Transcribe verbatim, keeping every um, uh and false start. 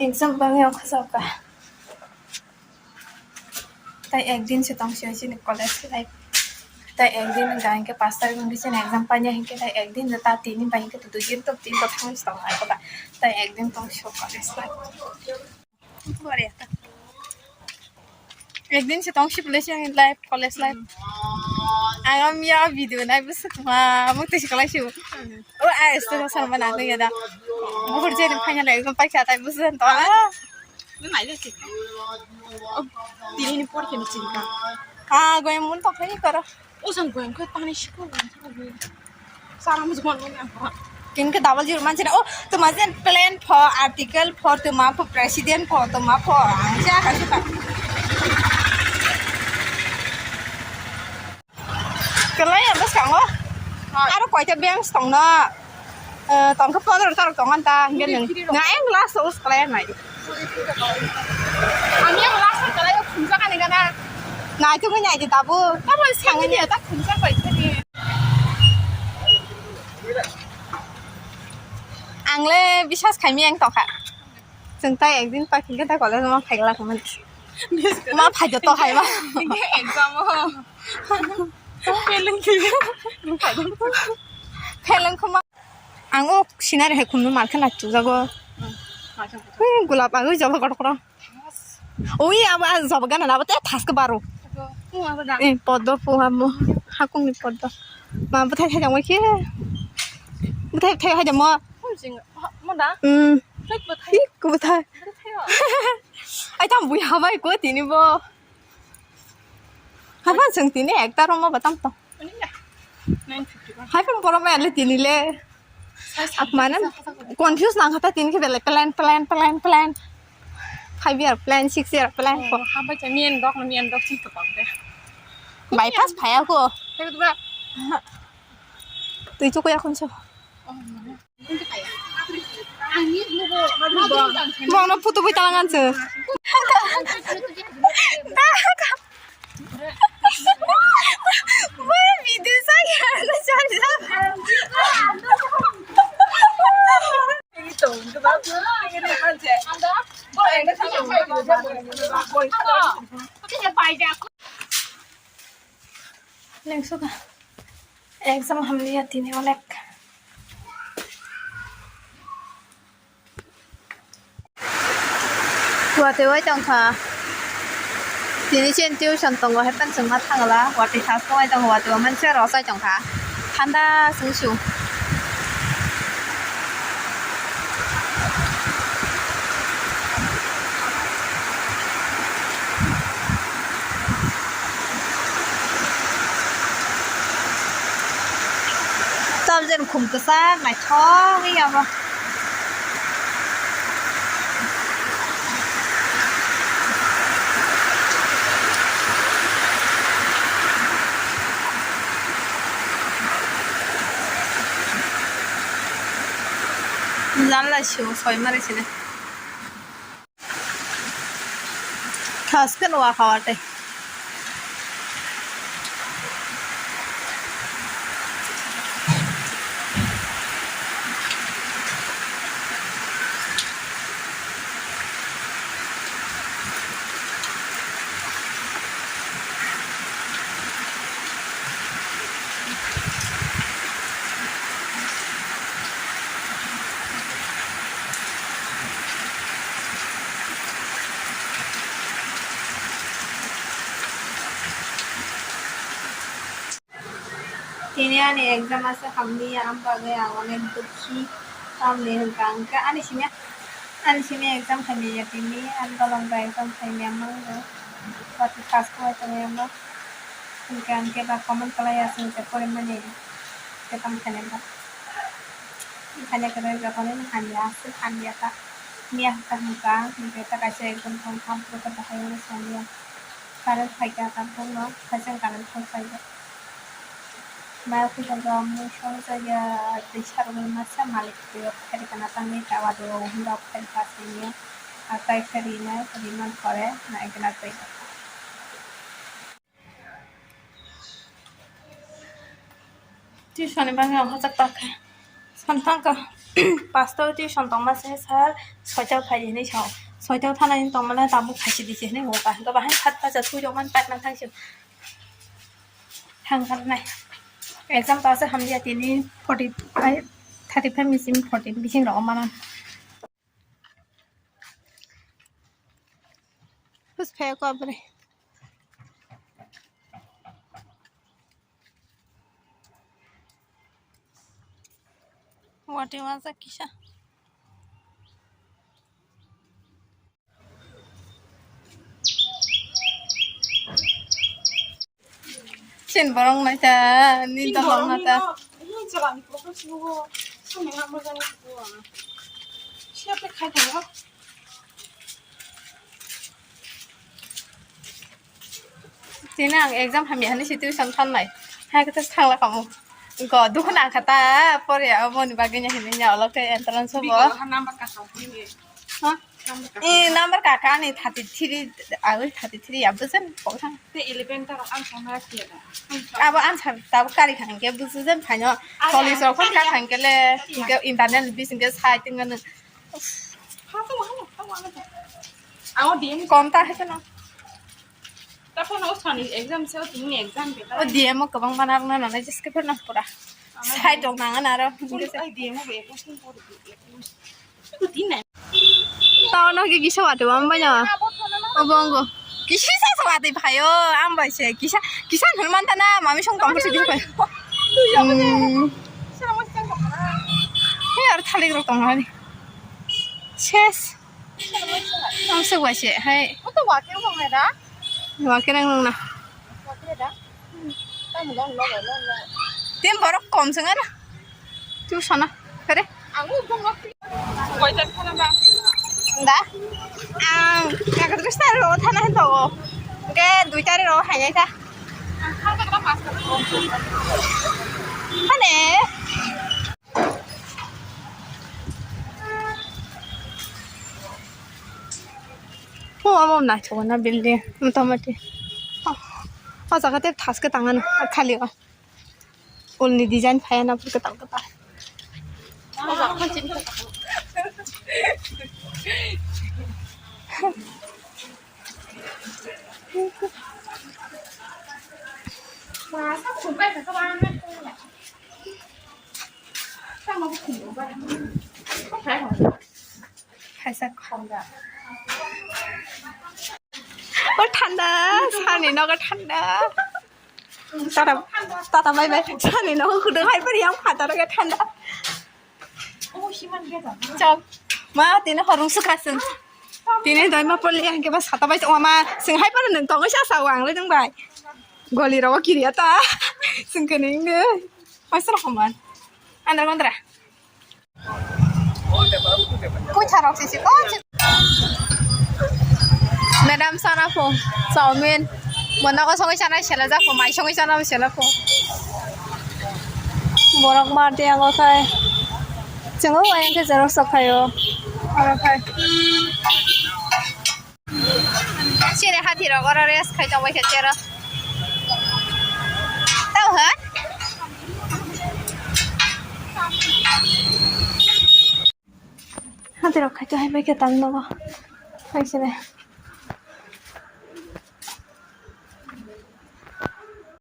Exam bangwi ongkha jokha. Tai ekdin se tong se chini college life. Tai ekdin wngkha hinkhe pash tarikh wngkhe chini exam painai hinkhe tai ekdin ta tini bai hinkhe dui din to tin to thangwi se tong ai kha. Tai ekdin tong se college life. Ekdin se tong sibole se life, college life. Ang miya video nai bwswk ma mutwi se kwlai se. O ai se sa ma nang ya da. Buhur je ni phanya lai ko paikha tai bwswk to. Nai le se. Tini ni por khe ni chinta. Ah, goyang mun to khai koro. O jang goyang khe pani sikho. Sara mujhman manya. Kinke double zero manchina. Oh, tuma jen plan pho, article pho, tuma pho, president pho, tuma pho. Ang ja ka suka. Kelai ya bas kango. Aro koita bank tongna. Eh, tongkhe pondro tarok tongan ta. Hinkhe nung. Nga eng last us kelai nai. Ang yang last time kalai khumsa kani gana. Nai tu ngai di tabu. Tabu sangai ni ta khumsa pai thani. Ang le biswas khaimi ang tokha. Chwng tai ekdin pakhi khe ta college ma phaigla khaman. Ma phaido to hai ma. Exam o. Feeling ki. Feeling khuma. Ang o scenery hai khumno mar khana chujago. Gulap agoi jaba kotor kotor. Oi, abo, ah, jaba gana na, abo te thaske baro. Eh, poddo pu amo. Hakung ni poddo. Ma, bwthai thai jangbai khe. Bwthai thai hai jamo. Hmm. Hi, ku bwthai. Ai, tam bui habai ko tini bo. Haban seng tini ekta romo batam to. Hai pang borok mai le tini le. Mana confuse nang kha ta tini khe belai plan, plan, plan, plan. Five year plan, six year plan. Habai cha mian dok na mian dok sing to pang de. Bypass phaya ko. Tei tu ba. Tui chuku ya khun so. Bono putu bui talang anse. Video saya na chanja. Lengsuka. Exam hamliya tini onek. Watwi wai tongkha. Tini chini tuition tongo, hepan chwngma thangla. Watwi thas wai tongo, watwi o manse rosai tongkha. Thanda chwngsu. Tabjani khum kwchak naithok wi abo. Janla sio soi mari sini. Khas khe nuwa kha watwi. Tini ani exam aswk hamliya, ang bagwi ang onek dukhi. Tamni hwnkha, hwnkhe ani simi, ani simi exam hamliya tini, ani bolong bai exam hamya mango. Watwi pass khlai tongwi amo. Hwnkhe ang khe ba comment khlai aswk hwnkhe porimani khe tamo khainai ba. Khaina kwrwi rokni hamya aswk hamya ta. Miya hwnkha hwnkha hwnkhe ta kaisa exam thang tham phuru ta bahai wngwi songya. Current phaikha ta phuru no kaisa current thang phaikha. Maya puisa rok mui song jaya twi sarwgwi masa malik twi o phairwkha na tangwi ta wado o hwnba phairwkha aswk hinwi. Akai khe rina riman pore naikhe na twi. Tuition ni bagwi ang hachak ta khe. San tang kha. Pasto tuition tongma se sir, soita phai hinwi sao. Soita thanai tongmani tabuk phaisi di se hinwi hwnka. Hwnka bahai khat bacha thui tongmani paitma thangsi. Thang kharnai. Exam pass hamya tini forty five, thirty five ni simi forty bising rok mana. Hus phai ko abre. Wati waza kisa. Sin borok naita, ni dohor nata. Tini ang exam hamya hinwi si tuition thangnai. Hai khe thangla kamo. Go, dukhu nang kha ta, pore aboni bagwi nya hinwi nya olok khe entrance hobo. Bigo ha number ka sa hini. Ha? Number ka. Eh, number ka ka ni thirty three, awi thirty three ya, bujen, kok thang. Te eleven ta rok ang sama khe da. Abo answer tabo kari kha hingke bujen phaino. College rok phano ka thang kele, hingke internal bis hingke sai tingmani. Ha, tamo, tamo, tamo, tamo. Amo D M. Konta hai kono. Taphano o sani exam se, o tini exam bela. O D M o kwbang mana rok na nanai jeske phano pura. Sai tong nang na aro. Ai D M o be ko sin pori. Ko tin nai. Tao no ki kisa wate wam banya. O bongo. Kisa sa wate phayo, am bai se. Kisa, kisa hwn man ta na, mami song tong se kisa. Hmm. He ar thalik rok tong ani. Ses. Ang se wai se, hai. Oto wake mo hai da? Wake nang nang na. Wake da? Tamo dong, dong, dong, dong. Tin borok kom se ngana. Tu sana. Kare? Ang u dong wake. Koi tak thana ba? Da? Ang, ya kadri star ro thana hen to. Oke, dui tari ro hai ta. Hane? Oh, amo naithok na building, motamoti. Oh, o jaga tei thaske tangano, khali o. Ulni design phaiya na pur kwtal kwtal. Kaisa khonda. O thanda, sani nogo thanda. Tata, tata bai bai, sani nogo khudung hai pari yang phataro khe thanda. Chok. Ma, tini horung sukha sung. Tini doi ma poli yang keba sata bai ma, sing hai pari nung tongo sa sa wang le nung bai. Goli rogo kiri ata. Sing kene inge. Oi sara homan. Andra mandra. Puitharok sisi, oh, si- Madam sana pho, chowmin. Bo nogo songwi sana sela ja pho, mai songwi sana sela pho. Borok mati ango khai. Chungo wayang khe xerox rok khaio. Oro khai. Sini hati rok oro rest khai tongbai khe chair o. Tau ha? Hati rok khai to hai bai khe tang nogo. Hai sini.